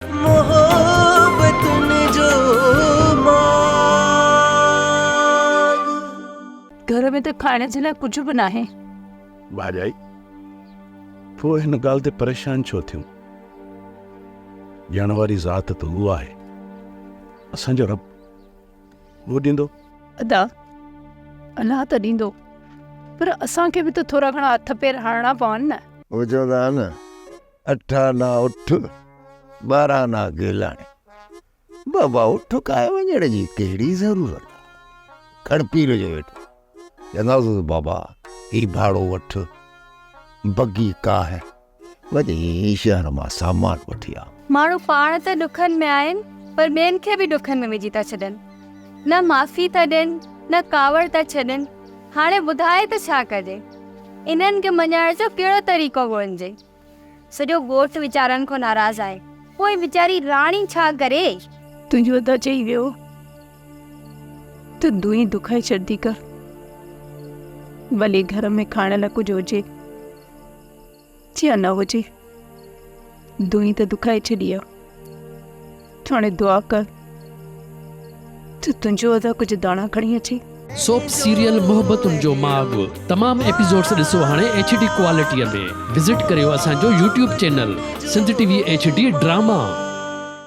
محبتن جو ماڳ. گهر ۾ ته کائڻ جي لاء ڪجهه به ناهي. ڀاڄائي، پوء هن ڳالهه تي پريشان ڇو ٿيون؟ ڏيڻ واري ذات ته اها آهي. اسان جو رب اهو ڏيندو. ادا، الله ته ڏيندو، پر اسان کي به ته ٿورا گهڻا هٿ پير هڻڻا پون نه. هو چوندا آهن نه، اٺ آنا اٺ، 12 آنا گيلاڻي. بابا اٺ ڪاهي وڃڻ جي ڪهڙي ضرورت آ. کڻ پير جو ويٺو چونداس بابا هي ڀاڙو وٺ، بگي ڪاهه، وڃي شهر مان سامان وٺي آ. ماڻهو پاڻ ته ڏکن ۾ آهن پر ٻين کي به ڏکن ۾ وجهي ٿا ڇڏن. نه معافي ٿا ڏين نه ڪاوڙ ٿا ڇڏين. هاڻي ٻڌاء ته ڇا ڪجي؟ انهن کي مڃائڻ جو ڪهڙو طريقو ڳولجي؟ سڄو ڳوٺ ويچارن کان ناراض آهي. پوء ويچاري راڻي ڇا ڪري؟ تنهنجو ادا چئي ويو ته دونهين دکائي ڇڏندي ڪر. ڀلي گهر ۾ کائڻ لاء ڪجهه هجي يا نه هجي، دونهين ته دکائي ڇڏي آ. هاڻي دعا ڪر ته تنهنجو ادا ڪجهه داڻا کڻي اچي. سوپ سيريل محبتن جو ماڳ تمام ايپيسوڊس ڏسو هاڻي ايڇ ڊي ڪوالٽي ۾ وزٽ ڪريو اسان جو YouTube channel Sindh T V H D drama.